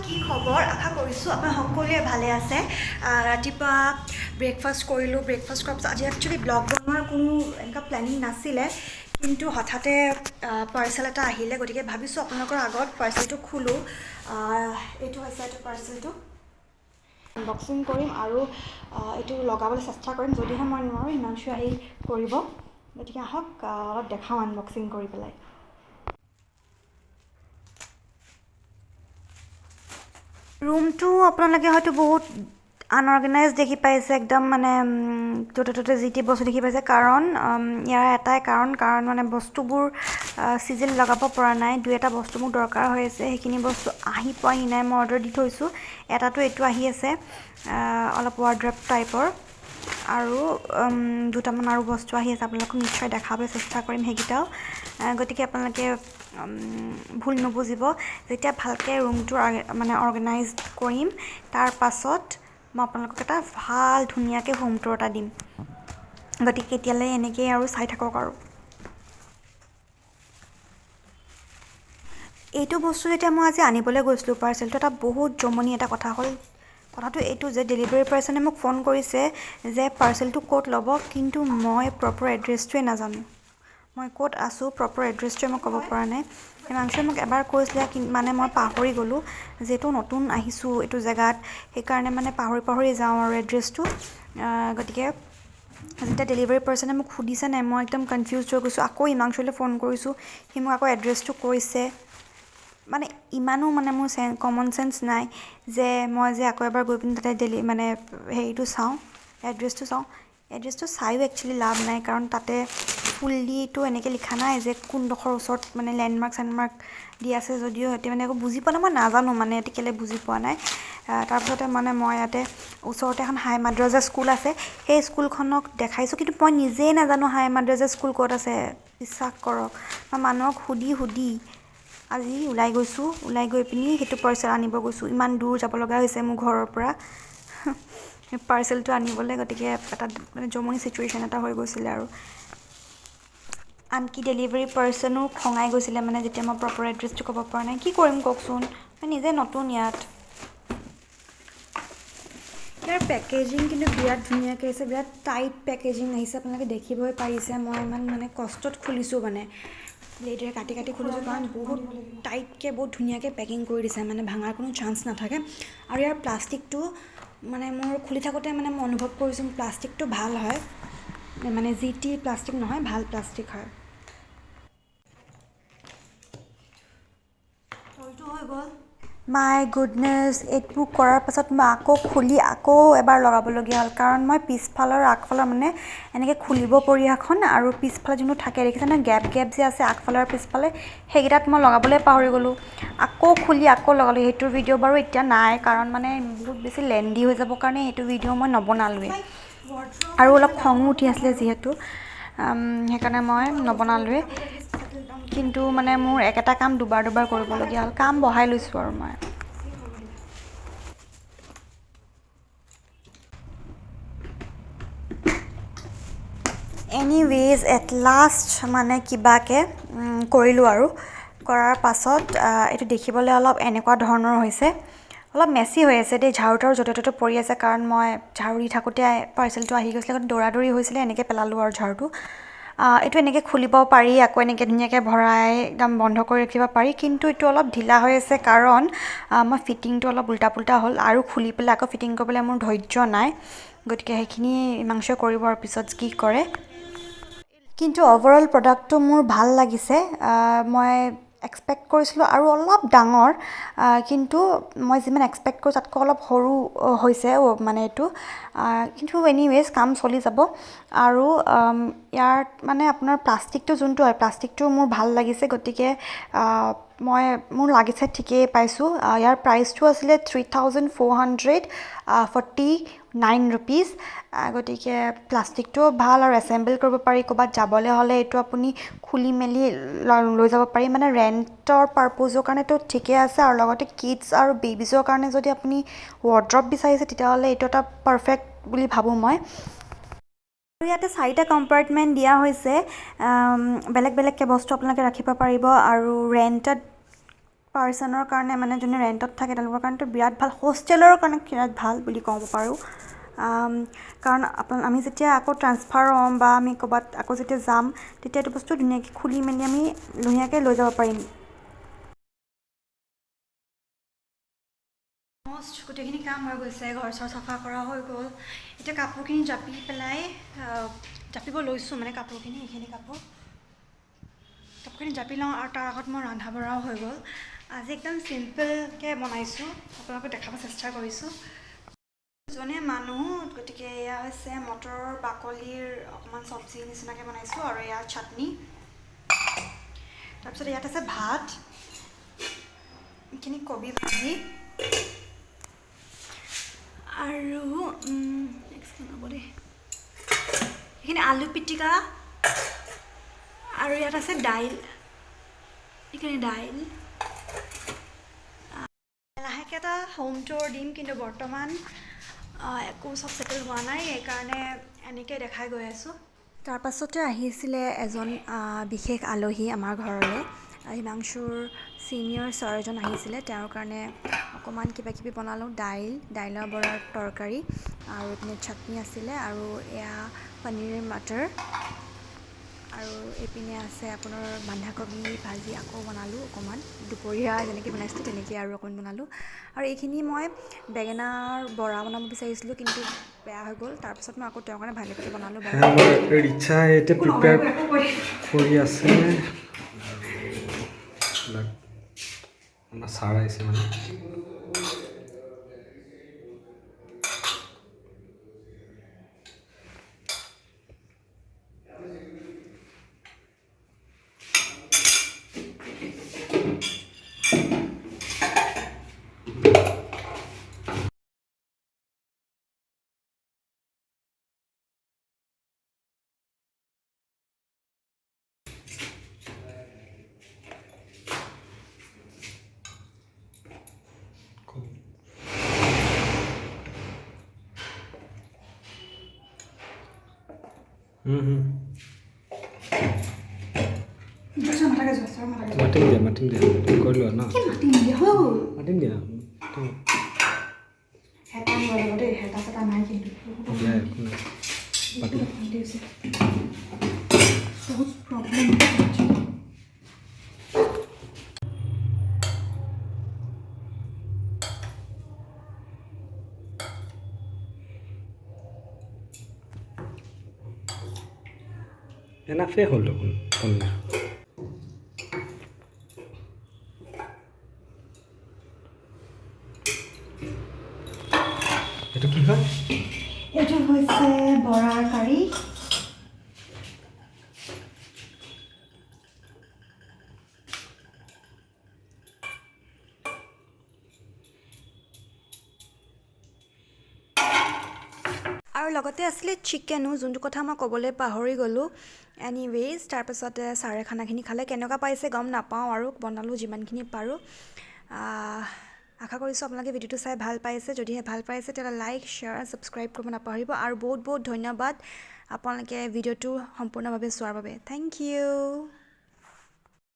কি খবৰ? আশা কৰিছোঁ আপোনাৰ সকলোৱে ভালে আছে। ৰাতিপুৱা ব্ৰেকফাষ্ট কৰিলোঁ। ব্ৰেকফাষ্ট কৰাৰ পিছত আজি একচুৱেলি ব্লগ বনোৱাৰ কোনো এনেকুৱা প্লেনিং নাছিলে, কিন্তু হঠাতে পাৰ্চেল এটা আহিলে, গতিকে ভাবিছোঁ আপোনালোকৰ আগত পাৰ্চেলটো খোলোঁ। এইটো হৈছে এইটো পাৰ্চেলটো আনবক্সিং কৰিম আৰু এইটো লগাবলৈ চেষ্টা কৰিম। যদিহে মই নোৱাৰোঁ, হিমাংশু আহি কৰিব। গতিকে আহক, অলপ দেখাওঁ আনবক্সিং কৰি পেলাই। ৰুমটো আপোনালোকে হয়তো বহুত আনঅৰ্গেনাইজ দেখি পাইছে, একদম মানে য'তে ত'তে যি টি বস্তু দেখি পাইছে। কাৰণ ইয়াৰ এটাই কাৰণ, কাৰণ মানে বস্তুবোৰ চিজিল লগাব পৰা নাই। দুই এটা বস্তু মোক দৰকাৰ হৈ আছে, সেইখিনি বস্তু আহি পোৱাহি নাই। মই অৰ্ডাৰ দি থৈছোঁ। এটাতো এইটো আহি আছে, অলপ ৱাৰ্ড্ৰব টাইপৰ, আৰু দুটামান আৰু বস্তু আহি আছে। আপোনালোকক নিশ্চয় দেখাবলৈ চেষ্টা কৰিম সেইকেইটাও। গতিকে আপোনালোকে ভুল নুবুজিব। যেতিয়া ভালকৈ ৰুমটো মানে অৰ্গেনাইজ কৰিম, তাৰ পাছত মই আপোনালোকক এটা ভাল ধুনীয়াকৈ হোম টুৰ এটা দিম। গতিকে এতিয়ালৈ এনেকৈয়ে আৰু চাই থাকক। আৰু এইটো বস্তু যেতিয়া মই আজি আনিবলৈ গৈছিলোঁ পাৰ্চেলটো, এটা বহুত জমনি এটা কথা হ'ল। কথাটো এইটো যে ডেলিভাৰী পাৰ্চনে মোক ফোন কৰিছে যে পাৰ্চেলটো ক'ত ল'ব, কিন্তু মই প্ৰপাৰ এড্ৰেছটোৱে নাজানো। মই ক'ত আছোঁ প্ৰপাৰ এড্ৰেছটোৱে মই ক'ব পৰা নাই। হিমাংশুৱে মোক এবাৰ কৈছিলে, মানে মই পাহৰি গ'লোঁ। যিহেতু নতুন আহিছোঁ এইটো জেগাত, সেইকাৰণে মানে পাহৰি পাহৰি যাওঁ আৰু এড্ৰেছটো। গতিকে যেতিয়া ডেলিভাৰী পাৰ্চনে মোক সুধিছে নাই, মই একদম কনফিউজ হৈ গৈছোঁ। আকৌ হিমাংশুলৈ ফোন কৰিছোঁ, সি মোক আকৌ এড্ৰেছটো কৈছে। মানে ইমানো মানে মোৰ কমন চেঞ্চ নাই যে মই যে আকৌ এবাৰ গৈ পিনি তাতে মানে হেৰিটো চাওঁ, এড্ৰেছটো চাওঁ। এড্ৰেছটো চায়ো একচুৱেলি লাভ নাই, কাৰণ তাতে ফুল্লিটো এনেকৈ লিখা নাই যে কোনডোখৰ ওচৰত, মানে লেণ্ডমাৰ্ক চেণ্ডমাৰ্ক দি আছে যদিও সিহঁতে মানে একো বুজি পোৱা নাই। মই নাজানো মানে ইয়াতে কেলৈ বুজি পোৱা নাই। তাৰপিছতে মানে মই ইয়াতে ওচৰতে এখন হাই মাদ্ৰাজা স্কুল আছে, সেই স্কুলখনক দেখাইছোঁ, কিন্তু মই নিজেই নাজানো হাই মাদ্ৰাজা স্কুল ক'ত আছে। বিশ্বাস কৰক, মই মানুহক সুধি সুধি আজি ওলাই গৈছোঁ। ওলাই গৈ পিনি সেইটো পাৰ্চেল আনিব গৈছোঁ। ইমান দূৰ যাব লগা হৈছে মোৰ ঘৰৰ পৰা পাৰ্চেলটো আনিবলৈ। গতিকে এটা মানে জমনি চিটুৱেশ্যন এটা হৈ গৈছিলে। আৰু আনকি ডেলিভাৰী পাৰ্চনো খঙাই গৈছিলে, মানে যেতিয়া মই প্ৰপাৰ এড্ৰেছটো ক'ব পৰা নাই। কি কৰিম কওকচোন, মই নিজে নতুন ইয়াত। ইয়াৰ পেকেজিং কিন্তু বিৰাট ধুনীয়াকৈ আহিছে, বিৰাট টাইট পেকেজিং আহিছে, আপোনালোকে দেখিবই পাৰিছে। মই ইমান মানে কষ্টত খুলিছোঁ, মানে ব্লেডেৰে কাটি কাটি খুলিছোঁ, কাৰণ বহুত টাইটকৈ বহুত ধুনীয়াকৈ পেকিং কৰি দিছে, মানে ভাঙাৰ কোনো চান্স নাথাকে। আৰু ইয়াৰ প্লাষ্টিকটো মানে মোৰ খুলি থাকোঁতে মানে মই অনুভৱ কৰিছোঁ প্লাষ্টিকটো ভাল হয়, মানে যি টি প্লাষ্টিক নহয়, ভাল প্লাষ্টিক হয়। তলটো হৈ গ'ল। মাই গুডনেছ, এইটো কৰাৰ পাছত মই আকৌ খুলি আকৌ এবাৰ লগাবলগীয়া হ'ল, কাৰণ মই পিছফালৰ আগফালৰ মানে এনেকৈ খুলিব পৰীয়াখন আৰু পিছফালে যোনটো থাকে, দেখিছে নহয়, গেপ গেপ যে আছে আগফালৰ পিছফালে, সেইকেইটাত মই লগাবলৈ পাহৰি গ'লোঁ। আকৌ খুলি আকৌ লগালোঁ। সেইটোৰ ভিডিঅ' বাৰু এতিয়া নাই, কাৰণ মানে বহুত বেছি লেন্দি হৈ যাব কাৰণে সেইটো ভিডিঅ' মই নবনালোৱেই। আৰু অলপ খঙো উঠি আছিলে যিহেতু, সেইকাৰণে মই নবনালোৱেই। কিন্তু মানে মোৰ একেটা কাম দুবাৰ দুবাৰ কৰিবলগীয়া হ'ল, কাম বঢ়াই লৈছোঁ আৰু মই। এনিৱেজ, এট লাষ্ট মানে কিবাকৈ কৰিলোঁ। আৰু কৰাৰ পাছত এইটো দেখিবলৈ অলপ এনেকুৱা ধৰণৰ হৈছে। অলপ মেচি হৈ আছে দেই, ঝাৰু তাৰু য'তে ত'তে পৰি আছে, কাৰণ মই ঝাৰু দি থাকোঁতে পাৰ্চেলটো আহি গৈছিলে, দৌৰা দৌৰি হৈছিলে, এনেকৈ পেলালোঁ আৰু ঝাৰুটো। এইটো এনেকৈ খুলিব পাৰি, আকৌ এনেকৈ ধুনীয়াকৈ ভৰাই একদম বন্ধ কৰি ৰাখিব পাৰি, কিন্তু এইটো অলপ ঢিলা হৈ আছে, কাৰণ মই ফিটিংটো অলপ উল্টা পুল্টা হ'ল আৰু খুলি পেলাই আকৌ ফিটিং কৰিবলৈ মোৰ ধৈৰ্য নাই। গতিকে সেইখিনি হিমাংশুৱে কৰিব আৰু পিছত কি কৰে। কিন্তু অভাৰঅল প্ৰডাক্টটো মোৰ ভাল লাগিছে। মই এক্সপেক্ট কৰিছিলোঁ আৰু অলপ ডাঙৰ, কিন্তু মই যিমান এক্সপেক্ট কৰোঁ তাতকৈ অলপ সৰু হৈছে মানে এইটো। কিন্তু এনিৱেজ কাম চলি যাব। আৰু ইয়াত মানে আপোনাৰ প্লাষ্টিকটো যোনটো হয়, প্লাষ্টিকটো মোৰ ভাল লাগিছে। গতিকে মই মোৰ লাগিছে ঠিকেই পাইছোঁ। ইয়াৰ প্ৰাইচটো আছিলে 3449 ৰুপিজ। গতিকে প্লাষ্টিকটোও ভাল আৰু এছেম্বল কৰিব পাৰি। ক'ৰবাত যাবলৈ হ'লে এইটো আপুনি খুলি মেলি লৈ যাব পাৰি, মানে ৰেণ্টৰ পাৰপ'জৰ কাৰণেতো ঠিকে আছে। আৰু লগতে কিডছ আৰু বেবিজৰ কাৰণে যদি আপুনি ৱাৰ্ড্ৰব বিচাৰিছে, তেতিয়াহ'লে এইটো এটা পাৰফেক্ট বুলি ভাবোঁ মই। আৰু ইয়াতে চাৰিটা কম্পাৰ্টমেণ্ট দিয়া হৈছে, বেলেগ বেলেগকৈ বস্তু আপোনালোকে ৰাখিব পাৰিব। আৰু ৰেণ্টত পাৰ্চনৰ কাৰণে, মানে যোনে ৰেণ্টত থাকে তেওঁলোকৰ কাৰণেতো বিৰাট ভাল, হোষ্টেলৰ কাৰণে বিৰাট ভাল বুলি ক'ব পাৰোঁ। কাৰণ আমি যেতিয়া আকৌ ট্ৰান্সফাৰ হ'ম বা আমি ক'ৰবাত আকৌ যেতিয়া যাম, তেতিয়া এইটো বস্তু ধুনীয়াকৈ খুলি মেলি আমি ধুনীয়াকৈ লৈ যাব পাৰিম। অলমষ্ট গোটেইখিনি কাম হৈ গৈছে, ঘৰ চৰ চাফা কৰা হৈ গ'ল। এতিয়া কাপোৰখিনি জাপি পেলাই জাপিব লৈছোঁ, মানে কাপোৰখিনি, এইখিনি কাপোৰখিনি জাপি লওঁ। আৰু তাৰ আগত মই ৰন্ধা বঢ়াও হৈ গ'ল। আজি একদম চিম্পলকৈ বনাইছোঁ, আপোনালোকক দেখাব চেষ্টা কৰিছোঁ। জনে মানুহ, গতিকে এয়া হৈছে মটৰৰ বাকলিৰ অকণমান চব্জি নিচিনাকৈ বনাইছোঁ, আৰু এয়া চাটনি। তাৰপিছত ইয়াত আছে ভাত, এইখিনি কবি ভাজি, আৰু ৰ'ব দেই, এইখিনি আলু পিটিকা, আৰু ইয়াত আছে দাইল, এইখিনি দাইল। লাহেকৈ এটা হোম টুৰ দিম, কিন্তু বৰ্তমান একো চব ছেটেল হোৱা নাই, সেইকাৰণে এনেকৈ দেখাই গৈ আছোঁ। তাৰপাছতে আহিছিলে এজন বিশেষ আলহী আমাৰ ঘৰলৈ, হিমাংশুৰ ছিনিয়ৰ ছাৰ এজন আহিছিলে। তেওঁৰ কাৰণে অকণমান কিবা কিবি বনালোঁ, দাইলৰ বৰাৰ তৰকাৰী, আৰু এইপিনে চাটনি আছিলে, আৰু এয়া পনীৰ মাটাৰ, আৰু এইপিনে আছে আপোনাৰ বন্ধাকবি ভাজি আকৌ বনালোঁ অকণমান, দুপৰীয়া যেনেকৈ বনাইছিলোঁ তেনেকৈ আৰু অকণমান বনালোঁ। আৰু এইখিনি মই বেঙেনাৰ বৰা বনাব বিচাৰিছিলোঁ, কিন্তু বেয়া হৈ গ'ল। তাৰপিছত মই আকৌ তেওঁৰ কাৰণে ভালকৈ বনালোঁ। ৰিচাই এতিয়া প্ৰিপেয়াৰ কৰি আছে, আমাৰ ছাৰ আহিছে মানে। মাতিম দিয়া, মাতিম দিয়া, তুমি কৰি লোৱা ন। মাতিম দিয়া, দিয়া, একো নাই। বহুত প্ৰব্লেম। এনাফে হ'ল দেখোন পনীৰ। এইটো কি হয়? এইটো হৈছে বৰাৰ কাৰী। আৰু লগতে আছিলে চিকেনো, যোনটো কথা মই ক'বলৈ পাহৰি গ'লোঁ। এনিৱেইজ, তাৰপাছতে ছাৰে খানাখিনি খালে, কেনেকুৱা পাইছে গম নাপাওঁ, আৰু বনালোঁ যিমানখিনি পাৰোঁ। আশা কৰিছোঁ আপোনালোকে ভিডিঅ'টো চাই ভাল পাইছে। যদিহে ভাল পাইছে তেতিয়াহ'লে লাইক, শ্বেয়াৰ, ছাবস্ক্ৰাইব কৰিব নাপাহৰিব। আৰু বহুত বহুত ধন্যবাদ আপোনালোকে ভিডিঅ'টো সম্পূৰ্ণভাৱে চোৱাৰ বাবে। Thank you.